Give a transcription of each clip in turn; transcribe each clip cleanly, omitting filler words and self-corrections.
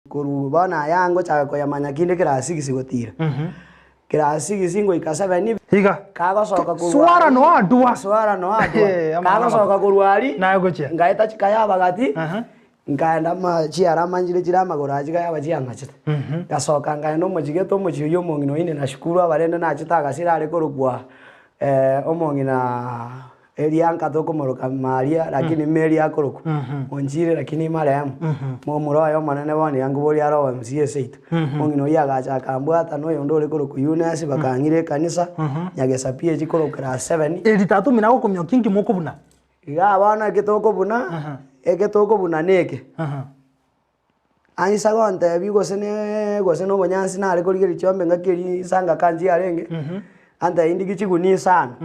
Korwa bono aya ngochaka koyamanya kinde class six gotira. Class six ngoika seven. Iga. Kagosoka korwa Swara aria- no adwa. Swara no adwa. Eh, amang'ana Kagosoka korwa aria, Naye gochia. ngaeta chikaya abagati, Aha. nkaenda ma chiarama nchire chire amagoro aya chikayaba chiang'achete. Ngasoka nkaenda omochie gete omochie oyio omong'ina oine nashukuru aba rende nachete agasira are korokwa omong'ina Eria tokomoroka Maria, lakini Mary akorokwa, onchire lakini marehemu, momura oye omonene bono iga nkoboria are obo MC seito. Omong'ina oyio agacha akambwata na oyonde ore korokwa Eunice bakang'ira ekanisa, Nyagesa PH korwa class seven. Eri tata omino agokomiokia inki mokobuna? Igaa bono eke tokobuna, eke tokobuna neke. Aisa gontebia gose ne gose na obonyansi nare korigereria chiombe ngaki eria insa ngaka nchiarenge, antebia ndigi chigunia isano,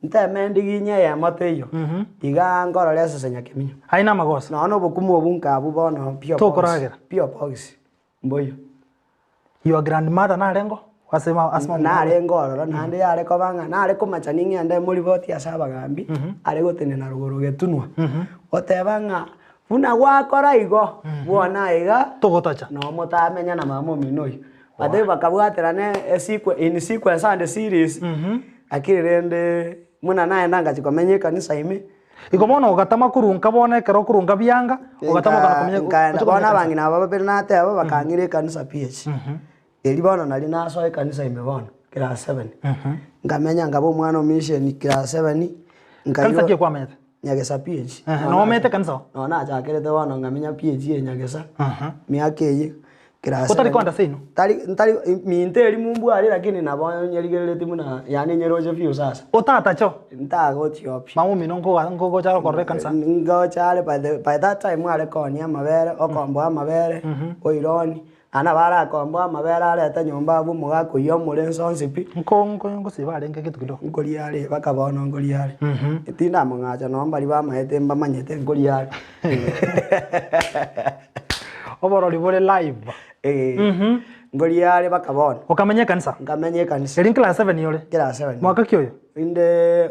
nteme ndigi inye eyemo teiyo, igaa nkorora esese nyakeminyo. Aye namagoso. Nonya na obokima obwo nkabwo bono P.O. Box, Tokoragera. P.O. Box, mboiyo. Your grandmother narengo? Ase ma ase mama Narenge ororo naende yare koba ng'a nare komacha ning'ende moriboti ase abagambi, are gotenena rogoro getunwa, goteba ng'a buna gwakora igo, bwona aiga Togotacha. noo motamenya na mama omino oyio. Batebi bakabwaterana esequ in sequence and series, lakini rende buna naenda ngachia komenya ekanisa ime. Igo bono ogatama korwa bono ekero okorwa bianga, ogatama okana komenya Nkaenda oche bono komenya ekanisa. abang'ina aba babere nateba bakang'ira ekanisa PH. Erio bono nario nasoa ekanisa ime bono, class seven. Nkamenya nkaba omwana o mission class seven, Kanisa ki kwamenyete? Nyagesa PH. Ehe, nomanyete ekanisa oo? Noo nachakerete bono nkamenya PH eye Nyagesa, miaka eye, class Otari seven. koenda seino? Tari ntari minto eria mombware lakini nabo nyerigereretie buna yaani nyeroche few sasa. Otatacho? Ntagochia pi. Mama omino nkoga nkogocha are korora ekanisa? Ngocha are by the by that time are koonia amabere, okomboa amabere, oironi, Naende nabo arakomboe amabere arete nyomba abwo omogaka oyio omore inse onsi pi. Nko nko ngosiba arenge gento kidogo. Nkoria are mpaka bono nkoria are. Tindamong'acha nonye mbaria bamaete mbamanyete nkoria are. Oborori bore live. Eh, nkoria are mpaka bono. Okamenya ekanisa? Nkamenya ekanisa. Eri class seven ore? Class seven. Mwaka ki oyo? Rinde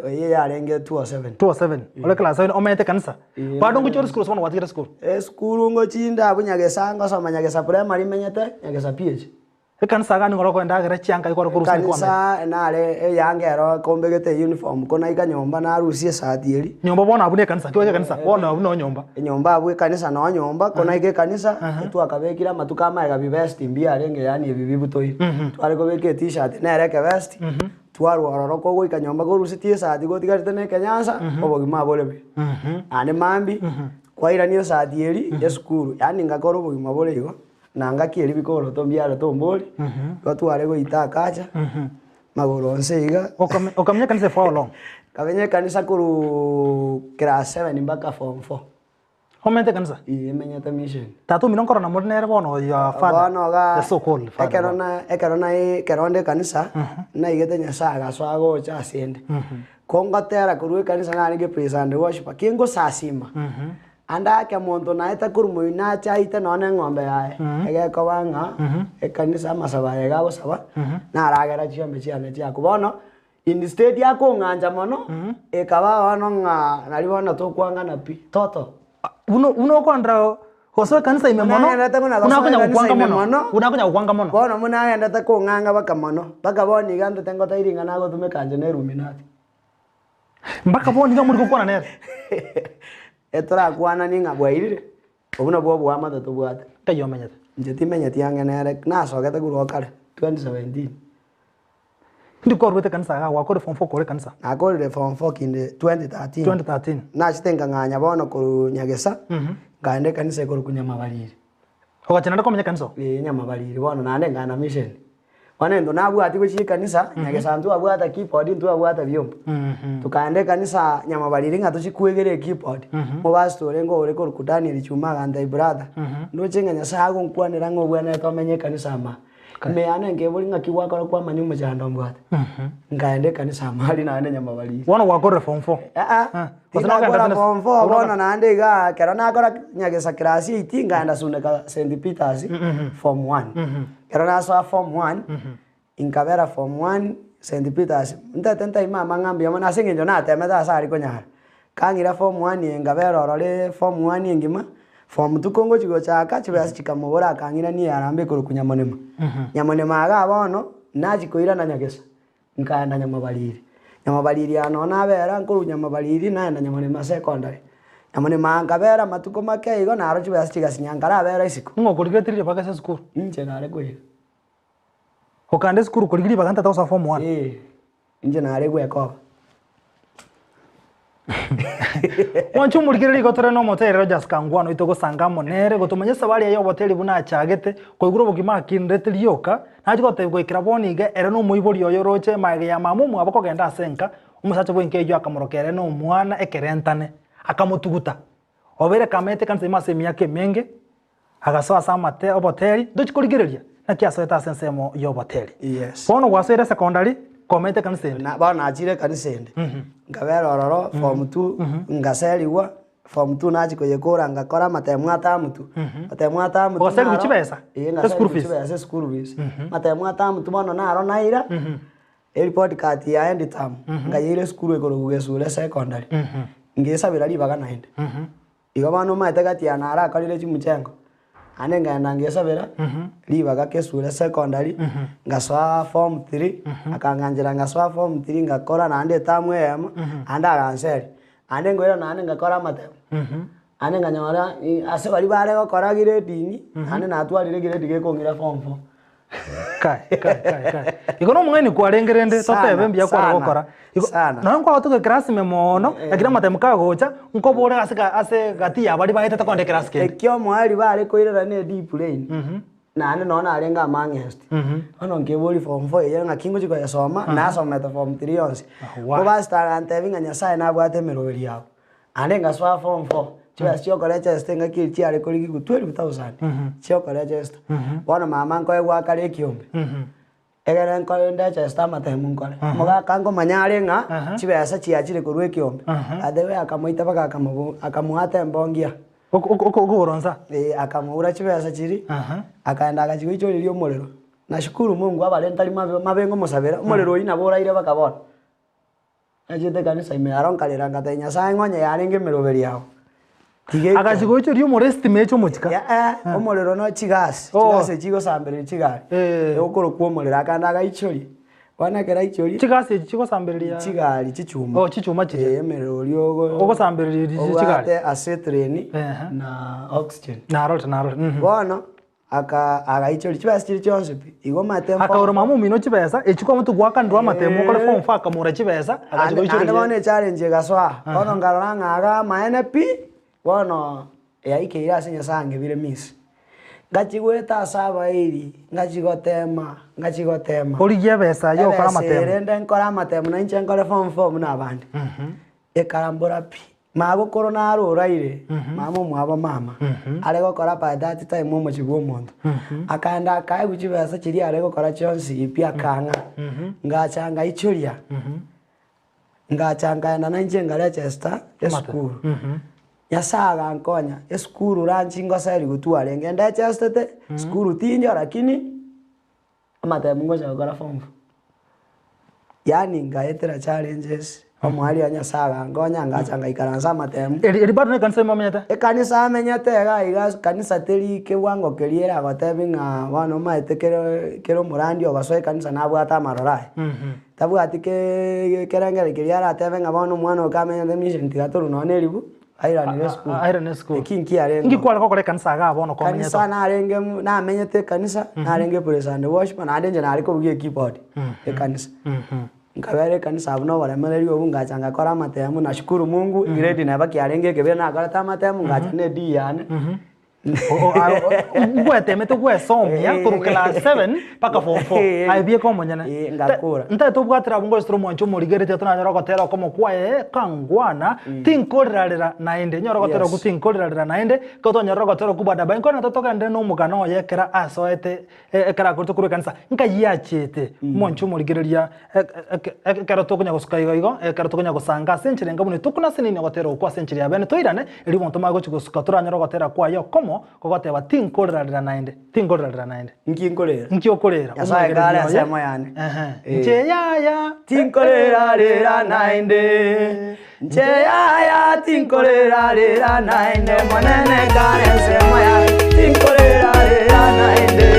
eye yarenge 207. 207. Ore class seven omenyete ekanisa? Bado ngochia ore sukuru gose bono gwatigire sukuru? Esukuru ngochinde abwo Nyagesa ngosoma Nyagesa Primary menyete, Nyagesa PH. Ekanisa iga nigo ore endagera chianga igo ore korusia nigo kwamenya. Ekanisa nare eyanga ero kombegete uniform ko naika nyomba narusia esati eria. Nyomba bono abwo na ekanisa, kiwa ekanisa bono abwo no nyomba. Enyomba abwo ekanisa no nyomba ko naika ekanisa, etwakabekire amatuko amaega bibesti mbiarenge yaani ebi bibutoire. Tware kobeka etishati nere ekebesti. Twarwa ororo kogoika nyomba korusetie esati gotigarete na ekenyansa, obogima bore buya. Naende mambia, kwairania esati eria esukuru, yaani ngakora obogima bore igo, na ngaki eria bikoroto mbiarete ombori, igo tware goita akacha, magoro onsi iga. Okame okamenya ekanisa for how long? Nkamenya ekanisa korwaa class seven mpaka form four. Omenyete ekanisa? Ee, menyete mission. Tata omino nkorora more nere bono your father, Bono iga the so called father ekero bono. na ekero na ekero nde ekanisa, naigete Nyasaye agasoa gocha asende. Ko ngotera korwa ekanisa narenge praise and worship, ki ngosasima, ande ake monto naete korwa moino nache aite nonye na eng'ombe yaye, egekoba ng'a ekanisa amasabo aya iga agosaba, naragera chiombe chiane chiakwa. Bono. Instead akong'ancha mono, ekaba bono ng'a nari bono tokwangana pi, toto. Buna buna okondora gosoa ekanisa ime Buna mono, agendete buna buna gosoa akonya ekanisa gokwanga ime mono, mono, buna akonya gokwanga mono. Bono buna agendete kong'anga baka mono, mpaka bono iga ntete ngotairi ng'a nagotumeka inche na Illuminati. Mpaka bono iga mori gokwana nere. Etorakwananie ng'a bwairire, obwo nabwo oboamate tobwate. Nkai omenyete? Inche timenyeti ang'e nere, nasogete korwa kare, 2017. Ndi kwaruete ekanisa igaa gwakorire form four kore ekanisa? Nakorire form four kinde 2013. 2013. Nachete nkang'anya bono korwa Nyagesa, nkaenda ekanisa ekorokwa Nyamabariri. Ogachia naende komenya ekanisa oo? Eeh Nyamabariri bono naende nkaenda mission. Bono egento nabwatie gochia ekanisa, Nyagesa ntwabwate keyboard ntwabwate vyombo. Tokaenda ekanisa Nyamabariri ng'a tochie kwegera ekeyboard, omopastor orenge ore korokwa Daniel Chuma agantebia brother, ndoche ng'a Nyasaye agonkwanera ng'a obwenerete omenye ekanisa ama. Ime yane nkeboria ng'aki gwakora kwamanya omochando mbwate. Nkaenda ekanisa amo aria naende nyamabariri. Bono gwakorire form four? Aa, Ah, gose nogenda tindakora tena form four bono bono naende igaa ekero nakora nyagesa class eight nkaenda Suneka St Peters form one. Ekero nasoa form one, nkabera form one St Peters, ntete ntaime amang'a mbuya mono ase eng'encho natemete ase aria konyara. Kang'ira form one eye nkabera ororo form one engima. Form two kongochi gochaka, chibesa chikamobora akang'irania earambe ekorokwa Nyamonema. Nyamonema igaa bono, nachia koirana Nyagesa, nkaenda Nyamabariri. Nyamabariri aa noo nabera, nkorwa Nyamabariri naenda Nyamonema secondary. Nyamonema aa nkabera amatuko make igo, naro chibesa chigasinya nkarabera isiko. Ng'o okorigetie ribaga ase esukuru? Inche nare koira. Okaenda esukuru korigia ribaga ntata gosoa form one? Eeh, inche nare gwekoba. Mwanche omorigereria igo tore nomoteri Rogers Kangwana oito gosanga amo nere gotomanya esabari eye y'oboteri buna achagete koigura obogima akinderete rioka nachia gotebia goikera bono iga ere nomoibori oye oroche magega ya mama omwabo kogenda ase enka omosacha bwenka eyio akamoroka ere nomwana ekerentane akamotuguta obeire kamaete ekanisa ime ase emiaka emenge Agasoa ase amate oboteri, ntochi korigereria naki asoete ase ensemo y'oboteri. Yes. Bono gwasoire secondary, komenta ekanisa ende. Na bono nachire ekanisa ende, nkabera ororo form two, ngaserigwa, form two nachia koyekora ngakora amatemu a term two, amatemu a term two Ogaserigwa naro- chibesa? Eeh, Eschool ngaserigwa fees? chibesa eschool fees. Amatemu a term two bono naro naira, ereport card ya end term, nkayeira esukuru ekorokwa Gesure secondary, ngesabera ribaga naende. Igo bono omanyete gati yane arakorire chimuchengo, naende nkaenda ngesabera ribaga Kesure secondary, ngasoa form three, akang'anchera ngasoa form three ngakora naende etamu eyemo, naende aganseria. Naende nkoirana naende ngakora amatemo, naende nkanyora ase baria bare gokora grading, naende natwarire egrade gekong'ira form four. Kai, kai, kai, kai. Igo nomong'aini kwarenge rende Sana, totebe mbuya kware sana, gokora. Igo sana. nonya nkwagotwa ekerasi ime mono, lakini amatemo kagocha, nkobore ase ka ase gati ya baria baetete kogenda ekerasi kende. Ekio omoerio bare koirera ne deep lane, naende nonye narenge amongst. Bono nkeboria form four eye ng'aki ngochia koyesoma, nasomete form three yonsi. Wah. Ko pastor agantebia ng'a Nyasaye nabwate emeroberi yabo. Naende ngasoa form four, chibesa chia okoregesta engaki eria chiare korigigwa 12,000 chia okoregesta. Bono mama nkoegwa akare ekiombe, egere nkore ndegeste amatemu nkore. Omogaka nkomanya are ng'a chibesa chiachire korwa ekiombe, by the way akamoita mpaka akamobo akamoata embongia. Okogoro nsa? Eeh akamoura chibesa chiria, akaenda agachia goichoreria omorero. Nashukuru Mungu abare ntari mabe mabe ngomosabera, omorero oyio nabo oraire mpaka bono. Nachete ekanisa ime aro nkarera ngatebia Nyasaye ng'a onye yarenge emeroberi yao, tiga ekero. Agachi goichoria omoro esitima eche omochika. Yaya, omorero no chigasi, Oh. chigasi echi chigosambereria chigari, Eh. egokorokwa omorero akande agaichoria, bono ekero aichoria, Chigasi echi chigosambereria chigari chichuma. Oh, chichuma chiria. Eh, emerero oria ogo Ogosambereria ri- chigari. obwate acetylene Ehe. na oxygen. Narorete narorete mhm. Bono, Aka agaichoria chibesa chiria chionsi pi, igo omanyete mfo- Akaura mama omino chibesa, echi kwamotwe gwakanirwe amatemo okore form four akamura chibesa, agachi Ande ande goichoreria. bono echallenge egasoa, bono nkarora ng'a iga amaene pi, bono yaikeire ase Nyasaye angebire miss. Ngachia goeta ase abairi, ngachia gotema, ngachia gotema. Origie ebesa ya okora Ebesa amatemo. erende nkore amatemo na inche nkore form four buna abande. Ekarambora pi. Magokoro naro oraire, mama omwabo mama, are gokora by that time omochie bwa omonto. Akaenda akaegwa chibesa chiria are gokora chionsi pi akang'a, ngacha ngaichoria, ngacha nkaenda nainche nkaregester esukuru. Nyasaye agankonya, esukuru lunch ngoserigwa twarenge ndegestete, sukuru tindio lakini. Amatemo ngocha gokora form four, yaani ngaetera challenges, omwarimu wa Nyasaye agankonya ngacha ngaikaransa amatemo. Eri eri bado na ekanisa ime omenyete? Ekanisa amenyete iga iga kanisa teri kewango keria eragotebi ng'a bono omanyete kere kere omorandi ogosoa ekanisa nabwate amaroro aye. Tabwati keeee kerengererio keria aratebe ng'a bono omwana oyo kamenyete mission tiga torwe nonye na eribu. Airanire esukuru. Airane esukuru. Eki nkiarenge. Inki kware gokora ekanisa igaa bono komenyete Kanisa narenge namenyete ekanisa, narenge praise and worship, naende inche nare kobugia ekeyboard ekanisa. Nkabera ekanisa abwo na oboremereri obwo ngacha ngakora amatemu, nashukuru Mungu, egrade neba kiarenge ekebe nakorete amatemu ngacha na e D yane. Ngwetemete gwesomia korwa class 7 mpaka form 4 aye bieka omonyene Eh, ngakora. ntaete obwatera abwo ngoisire omwancho omorigeretie tonanyora ogotera okomo kwaye kangwana tinkorerarera naende nyora ogotera okwo Yes. tinkorerarera naende ekero twanyorire ogotera okwo badabae nkore nato togenderere na omogano oye ekero asoete Ekero akorete korwa ekanisa, nkai achete omonche omorigereria ekero tokonya gosuka igo igo, ekero tokonya gosanga ase enchera enga buna etokuna ase nini ogotera okwo ase enchera ya bene toirane, erio omonto omanye gochia gosuka toranyore ogotera kwaye okomo kogoteba tinkorerarera naende, tinkorerarera naende. Nki nkorera? Nki okorera? Nyasaye kare Omoegereria oye. ensemo yane. Ehe. Eh. Inche yaya. Tinkorerarera naende. Nche yaya tinkorera rera naende Omonene kare ensemo yane tinkorera rera naende.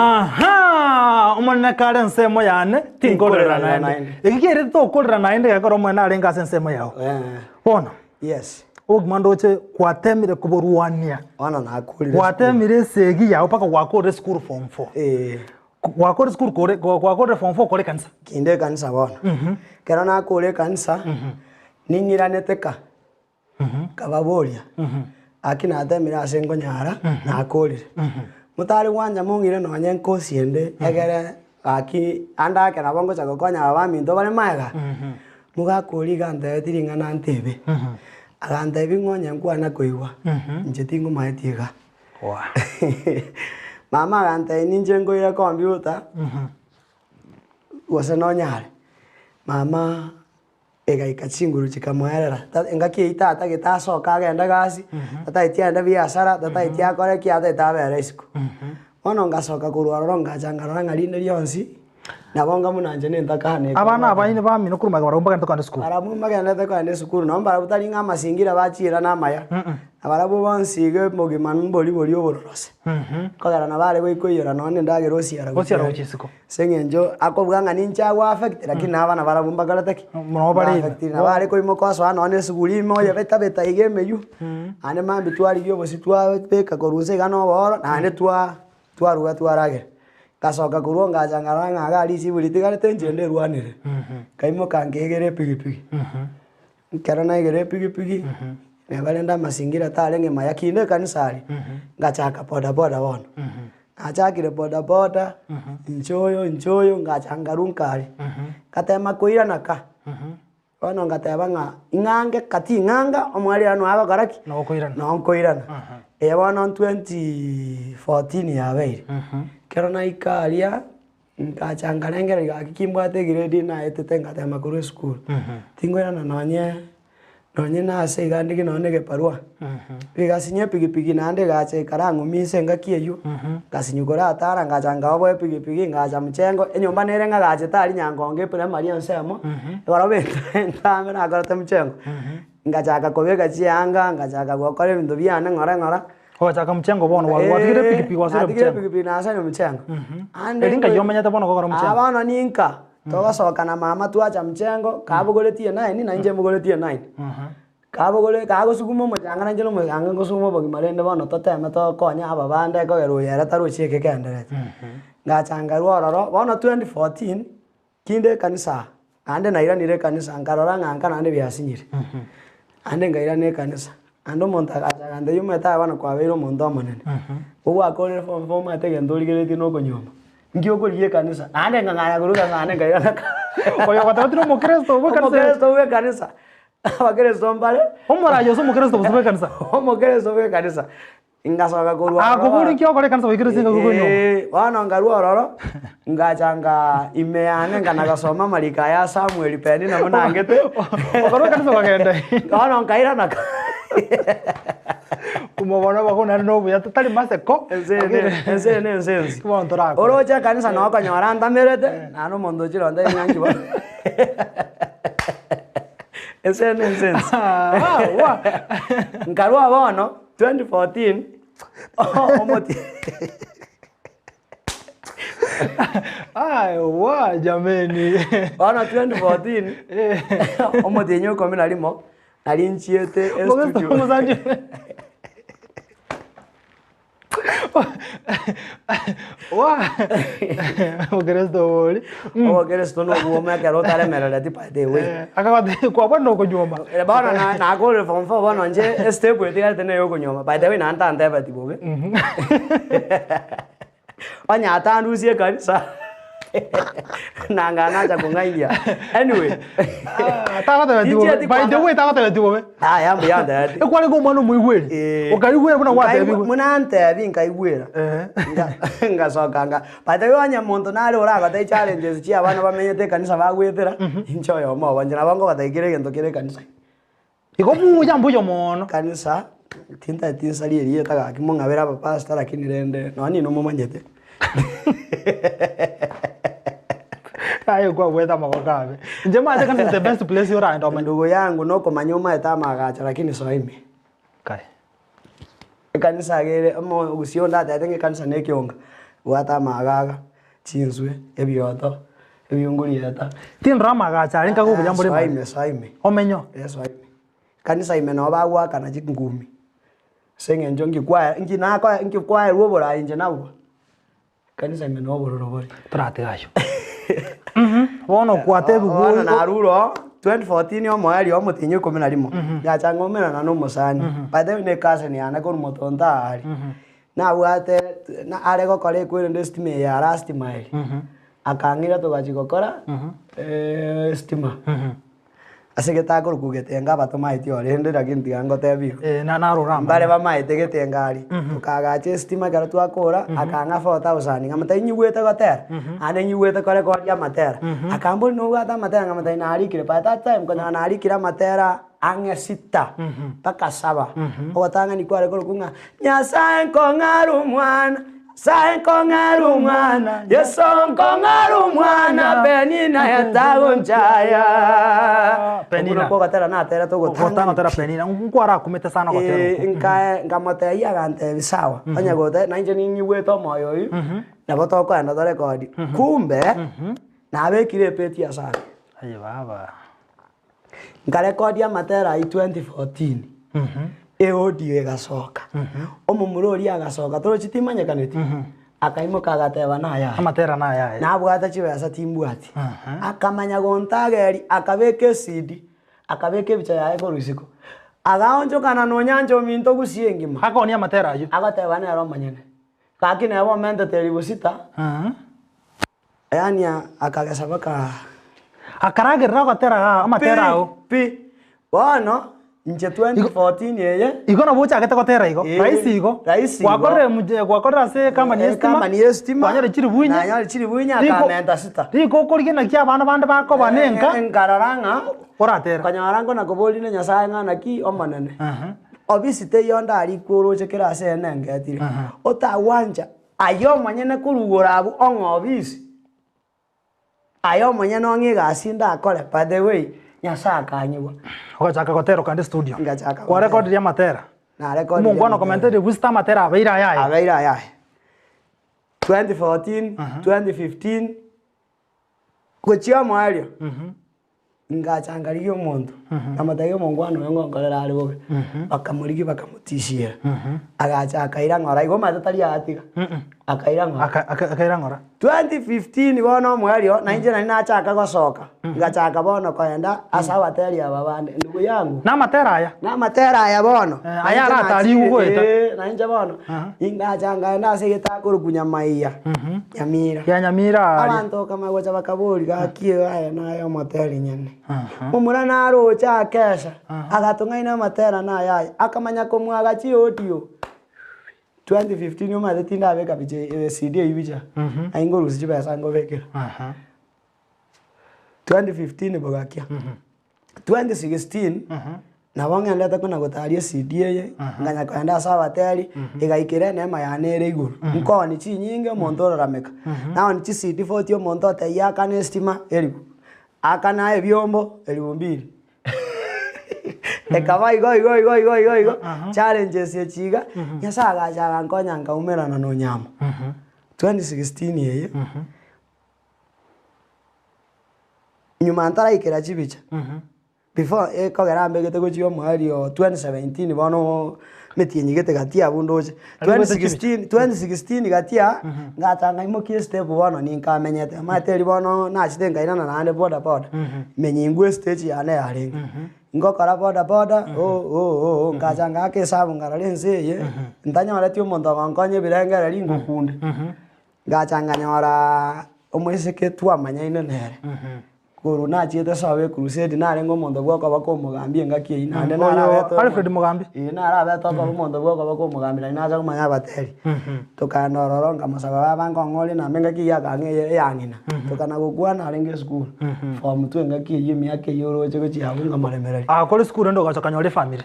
Aha! Omonene kare ensemo yane, tinkorera Tinkorera naende. naende. Eki kiaerete tokorera naende gekero Omonene arenge ase ensemo yao. Eh, Bono, yes. obogima ndoche kwatemire koborwania, Bono nakorire gwatemire esegi yao mpaka gwakorire esukuru form four. Eh, Gwakorire esukuru kore gwakorire form four kore ekanisa. kinde ekanisa bono. Ekero nakore ekanisa, ning'iranete ka, nkababoria, gaki natemire ase nkonyara, nakorire. Motari gwancha mong'ire nonye nkosi ende, egere gaki ande ake nabo ngocha gokonya aba baminto bare magega, mogakoria iga antebetie ring'ana ntebe, agantebia ng'a onye nkwana koigwa, inche tingomaeti iga. Mama agantebia ninche nkoire computer, gose nonyare, mama egaika chinguru chikamoerera, ta engaki eyio tatagete asoke agende gasi, tatageti agende biasara, tatageti akore ki, atagete abere isiko. Bono ngasoka korwa ororo ngacha nkarora ng'a rinde rionsi. Nabo nka buna inche nintakane Abana abaini bamino korwa magega barabwo mbagenderete kogenda esukuru. Barabwo mbagenderete kogenda esukuru, nabo mbarabwo tari ng'a amasingira bachiira na amaya, na barabwo bonsi iga obogima mbori boria obororose. Kogera nabo are goikoiyora nonye na endagera osiara gochia Osiara are. gochia isiko. Ase eng'encho akobua ng'a ninche agwo affect lakini na abana barabwo mbakorete ki? Nabo bare ime. Mba-affectiri. Nabo are koimoka osoa nonye na esuguri ime oyebetabeta iga emeyio, naende mambia twarigia obosie twabeka korwa inse iga na obooro, naende twa twaruga twaragera. Ngasoka korwa oo ngacha nkarora ng'a iga richibu ritigarete inche nderwanere. Nkaimoka nkaegera epigipigi, ekero naegera epigipigi, neba rende amasingira tarenge maya kinde ekanisa aria, ngachaka bodaboda bono. Nachakire bodaboda, inche oyo inche oyo ngacha nkarwa nkaria, ngatema koirana ka. Bono ngateba ng'a ing'ange kati ing'anga omwarimu one agokora ki? Nokoirana. Nonkoirana. Eye bono 2014 yabeire. Ekero naika aria, ngacha nkarengereria gaki kimbwate egrade naetete ngatema korwa esukuru, tinkoirana nonye nonye nase iga ndike nonye na egebarua. Rigasinywa epigipigi naende egacha ekarang'umia ase engaki eywo, ngasinywa koratara ngacha nkaoboa epigipigi ngacha mchengo, enyomba nere ng'agachete aria nyangongo eprimary ensemo, ekero entambe nakorete mchengo, ngachaka kobeka chianga, ngachaka gokora ebinto biane ng'ora ng'ora. Ogachaka mchengo bono, gwa- gwatigire epigipigi gwasire Natigire mchengo. epigipigi nasire mchengo. Ande Eri nkai omenyete bono gokora Ah, mchengo? bono ninka, togosoka na mama twacha mchengo, kabogoretie enine na inche mbogoretie enine. Kabogore kagosuguma omochanga nainche nomochanga ngosuguma obogima rende bono toteme tokonye aba bande ekogera oyo ere tarochi eke kenderete. Ngacha nkarwa ororo, bono 2014, kinde ekanisa aa, naende nairanire ekanisa nkarora ng'a nka naende biasinyire, naende nkairana ekanisa, naende omonto agacha agantebia omanyete aye bono kwabeire omonto omonene, ogwakorire form four omanyete egento origereretie na okonyuoma, nki okorigia ekanisa, naende nkang'anya korwa ekanisa naende nkairana ka. Oyo ogotebetie na omokristo bwe ekanisa. Omokristo bwe ekanisa. Abakristo mbare. Omoraia ase omokristo gose bw'ekanisa. Omokristo bw'ekanisa. Ngasoka korwa ororo. Akobori nki okora ekanisa gwaikire ase engaki okonywa. Eeh, bono nkarwa ororo, ngacha nga ime yane nkana gosoma amariko aya a Samuel Penina buna angete. Okarwa ekanisa okagenda. Bono nkairana ka. Omobono bwako naende nobuya tari maseko. Ense eye ne- ense eye ne ense ensi. Bono torakore. Oroche ekanisa noo okonyora ntamerete, naende omonto ochire ontebie ng'a nki bono. Ense eye nense ense. Nkarwa bono 2014 omoti Ai wa jameni. Bono 2014 omotienyi o ikomi na rimo nari nchiete estudio. Wa Mokristo bori. Obokristo na obwome ekero otaremerereti by the way. Akagotebi kwabwatire na okonyuoma. Bono na nakorire form four bono inche estep etigarete neye okonyuoma by the way naende tantebeti bobe. Onye atandusie ekanisa nanga nacha kong'ainia. Anyway. Tagotebeti bobe. Tinchieti By the kwanga- way tagotebeti bobe. Yaya mbuya antebeti. Ekwarenge omwana omoigweri. Eh. Okaigwera buna Nkaigwa- gwatebigwe. Buna antebi nkaigwera. Eh. Nga- Ngasoka nga by the way onye monto nare oragotebie challenges chia abana bamenyete ekanisa bagwetera, inche oyomo obo. Inche nabo nkogotebia kera egento kere ekanisa. Igo buya mbuya mono. Kanisa, tintageti nsarie erieta gaki mong'abere abapastor lakini rende nonya ninwe momanyete. Aye kwabwete amaboko abe. Inche mache kanisa is the best place oragende omanye. Ndugu yangu nokomanya omaete amagacho lakini soa ime. Kai. Ekanisa iga ere omogusii onde atebete ng'a ekanisa na ekeonga, bwata amagaga, chinswe, ebioto, ebiungurieta. Tindora amagacho aria nkaga obuya mbore Soa ime, soa ime. Omenyo. Eh soa ime. Ekanisa ime nabo bagoakana chingumi, ase eng'encho nki kwaye nki nakoe nki kwaerwa oborai inche nabwo, ekanisa ime na obororo bore. Toratiga ayio. Bono kwatebigwe Bono narure oo, 2014 omoerio omotienyi ikomi na rimo, ngacha ng'oumerana na omosani, by the way na ecousin yane korwa motonto aa aria, nabwate na are gokora ekwerende estima eye ya last mile, akang'ira togachia gokora estima. Ase getakorokwa getenga abatomaeti orende lakini tiga ngotebie igo. Eh, na- narora amang'ana. Mbare bamaete getenga aria, tokaagacha esitima ekero twakora, akang'a 4000 nkamotebia nyigwete gotera, naende nyigwete korekoria amatera. Akamboria nobwate amatera nkamotebia narikire by that time konyora narikire amatera ang'e sita mpaka saba. Ogotang'ani kware korokwa ng'a, Nyasaye nkong'are omwana. Nyasae nkong'ara omwana, Yeso nkong'ara omwana, Penina etagonchaya. Penina. Okwo nakwo ogotera naterete Ogotanga ogotang'ani gotera pi. Penina, nkwarakumete sana ogotera Eh, okwo. nkae nkamotebia agantebia sawa, onye gote nainche ning'igwete omoyo oyio, nabo tokoenda torekodi. Kumbe, nabekire epeti ase ake. Aye baba. Nkarekodia amatera ayio 2014, eaudio egasoka, omomura oria agasoka torochi timanyekaneti, akaimoka agateba naye aye. Amatera naye aye. Nabwate chibesa timbwati. Akamanya gontageria akabeka ecd, akabeka ebicha yaye korwa isiko. Agaonchokana nonya inche ominto gusii engima. Akonia amatera ayio. Agoteba nere omonyene. Gaki neba omentete eribu sita. Yaani akagesa baka. Akaragerera ogotera aa amatera ao. Pi pi. Bono inche 2014 eye. Igo nabo ochagete gotera igo, Ee, rahisi igo. rahisi igo. Gwakorire mje gwakorire ase ecompany ya estima. Ecompany ya estima. Kwanyora chiribu inye. Nanyora chiribu inye Riko- akamenta sita. Riko okorigia naki abana bande bakoba na enka. Nkarora ng'a. Oratera. Nkonyora nkona koboria na Nyasaye ng'a naki Omonene. Aha. Obisi teiyo ndarikwe oroche kera ase eye nengetire. Aha. Otagwancha Aye omonyene korwa igoro abwo ong'e obisi, aye omonyene ong'e egasi ndakore, by the way, Nyasae akanyigwa. Ogachaka gotera okande studio. Ngachaka gotera. Kwarekodirie amatera. Narekodirie Omongwana amatera. okomenteire booster amatera abeire ayaye. Abeire ayaye. 2014, 2015, gochia omoerio. Ngacha nkarigia omonto, nkamotebia omongwana oyo ngonkorera are bobe, bakamorigia bakamotisiera, agacha akaira ng'ora, igo omanyete tari aatiga, akaira ng'ora. Aka- aka- Akaira ng'ora. 2015 bono omoerio, nainche nari nachaka gosoka, ngachaka bono koenda ase abateri aba bande, ndugu yangu. Na amatera aya. Na amatera aya bono, Eh, aya aratariigwe goeta. Eh, nainche bono, ingacha nkaenda ase egetakorokwa Nyamaiya. Nyamira. Ya Nyamira aaria. Abanto okamanya gocha bakaboria, gaki aya naye omoteri nyene. Momura naroche akesha, agatong'aina amatera naye aya, akamanya komwaga chiaudio. 2015 omanyete tindabeka picha eye CD eywo bicha, naki nkorusia chibesa nkobekera. 2015 bogakia. 2016, nabo ng'endete kona gotaria ecd eye, nkanya kogenda ase abateri, egaikera eneema yane ere igoro. Nkooni chinyinge omonto ororameka, naoni chicd 40 omonto otebia akane estima eribu, akana ebiombo eribu mbili. Ekaba igo igo igo igo igo igo, challenges echi iga, Nyasaye agacha agankonya nkaumerana na onyama. 2016 eye. Nyuma ntaraikera chibicha, before ekogera mbegete gochia omoerio 2017 bono emetienyi gete gati abwo ndoche, 2016 2016 gati aa, ngacha ngaimokia estep bono ninkamenyete, omanyete erio bono nachete nkairana naende boda boda, menya ingwe estage yane yarenge. Ngokora boda boda oh oh oh ngacha ngaaka esabu nkarora ense eye, ntanyoreti omonto ogonkonya ebirengererio ngokunde. Ngacha nkanyoraa omoiseke twamanyaine nere, korwa nachiete sobo ecrusade narenge omonto bwa okoba komogambia engaki eyio naende Oyo narabete Alfred Mugambi? Ee narabete okoba omonto bwa okoba komogambia naende nacha komanya abateri. Tokaenda ororo nkamosaba baba nkong'orie namba engaki eyio akang'a eye eyang'ina, tokana gokwana arenge esukuru, form two engaki eyio emiaka eyio oroche gochia abwo nkamoremereria. Agakora esukuru rende ogacha okanyora efamiri.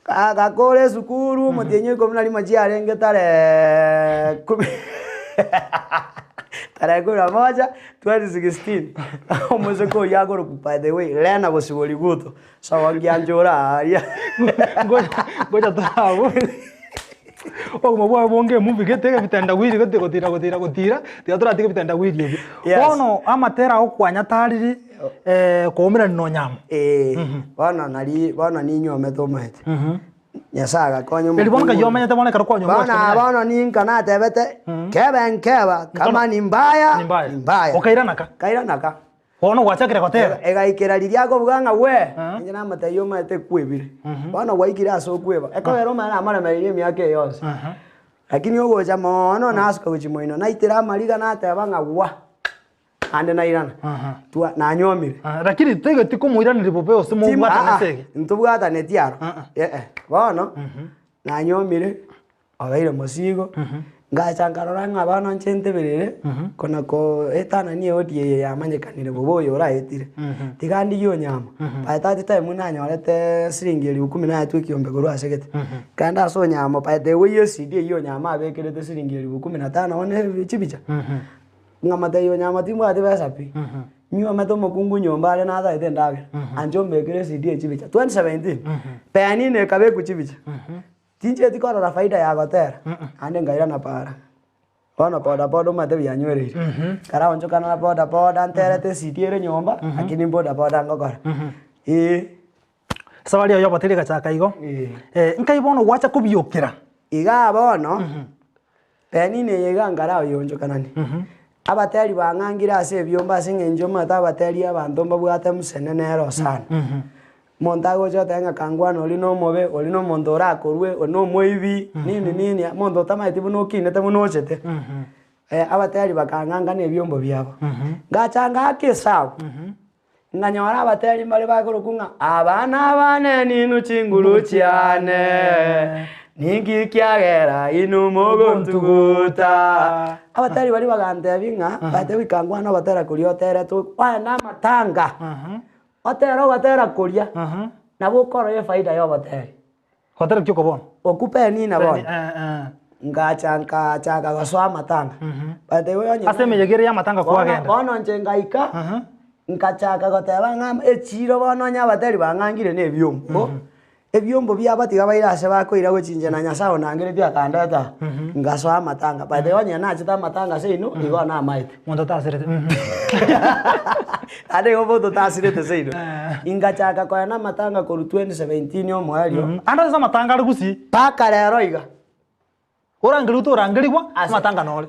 Agakora esukuru omotienyi o ikomi na rimo chiarenge tarehe kumi tarehe kumi na moja 2016 omoiseke oyio akorokwa by the way Lena Bosibori Guto sobo ngianchore aaria. Ngocha ngocha torabwo obogima bwaye bonge emovie gete ebitendawili gete gotira gotira gotira tiga toratige ebitendawili ebio. Yes. Bono amatera agokwanya tariri koumerani na onyama. Eeh, bono nari bono ninyomete omanyete. Nyasaye agakonya Eri bono omokungu nkai omenyete bono ekero kwanyomire Bono gwachete bono ninka natebete, kebe nkeba, kama ni mbaya, Ni mbaya. ni mbaya. Okairanaka? Nkairanaka. Bono gwachakire gotera. Egaikera riria akobuga ng'a we, Ah. inche namotebia omanyete kwebire. Bono gwaikire ase okweba. Ekogera omanye namoremereire emiaka eye yonsi. Aha. Lakini ogocha moono nasuka gochia moino, naitera amariga nateba ng'a gwa. Naende nairana, twa nanyomire. Lakini toigeti komoiraneria bobe gose Tim- mobwatane aa, ase ege. ntobwataneti aro Ah, ah. eh eh. Bono, nanyomire, obeire mosigo, Ngacha nkarora ng'a bono inche nteberere, kona koetanania eaudio eye yamanyekanire bobe oyo oraetire, tiga ndigie onyama. By that time nanyorete siringi elifu kumi naetwe ekiombe korwa ase gete. Nkaenda ase onyama by the way ecd eywo onyama abekerete siringi elifu kumi na tano bono ebi chibicha, ng'amotebia onyama timbwati besa pi, nywomete omokungu nyomba aria nataete endagera, anche ombekere ecd eye chibicha 2017, penina ekabekwa chibicha. Tincheti korora faida ya gotera, naende nkairana para. Bono boda boda omanyete bianywereire. Nkaraonchokana na boda boda nterete esiti ere nyomba, lakini boda boda ngokora. Eh. Esabari yago y'oboteri egachaka igo, Eh. nkai bono gwacha kobiokera? Igaa bono, penina eye iga nkaraoyonchokanani. Abateri bang'angire ase ebiombe ase eng'encho omanyete abateri abanto mbabwate msene nero sana. Omonto agocha oteba ng'a kangwana oria nomobe, oria nomonto orakorwe, oria nomoibi, nini nini, omonto otamaeti buna okinete buna ochete. Abateri bakang'anga na ebiombo biabo. Ngacha ngaaka esabu, nganyora abateri mbare bakorokwa ng'a abana bane ninwe chinguru chiane, ninki kiagera inwe mogontuguta. Abateri baria bagantebia ng'a, batebi kangwana ogotera koria oterete oye namatanga. Otere ogotera koria, nabo okorora efaida y'oboteri. Gotera ki oko bono? Okwo Penina bono. Eh, eh. Ngacha nkachaka gosoa amatanga. By the way onye Ase emeyega ere y'amatanga bono kwagenda. bono inche ngaika, nkachaka goteba ng'a echiro bono onye abateri bang'angire na ebiombo, ebiombo biabo tiga baire ase bakoira gochincha na Nyasaye onangeretie akandeta aa, ngasoa amatanga. By the way onye nachete amatanga seino, igo namaete. Monto otasirete. Naende igo omonto otasirete seino. Ingachaka koena amatanga korwa 2017 omoerio. Ande ase amatanga are gusii. Mpaka rero iga. Orangerigwe torangerigwa, Ase. amatanga nore.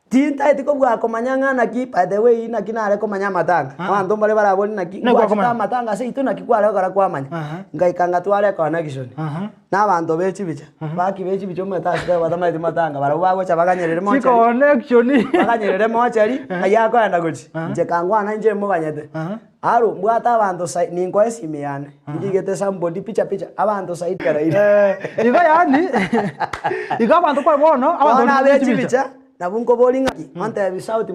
Tintaeti kobua komanya ng'a naki, by the way, naki nare komanya amatanga. Abanto mbare barabori naki, Naki ngwachete kwakomanya? amatanga ase intwe naki kware gokora kwamanya. Ngaika ngatwara econnection. Na abanto be chibicha, baki be chibicha omanyete ase tari batamaeti matanga, barabwo bagocha baganyerere mochari, Chiconnection. baganyerere mochari, ng'ai akoenda gochia. Inche kangwana inche moganyete. Aro, mbwate abanto sai, ninkoe esimi yane, ndigete somebody picha picha, abanto sai kero ire. Igo yaani, igo abanto kore bono, abanto Bono baria abe chibicha, nabwo nkoboria ng'aki, ontebi sauti.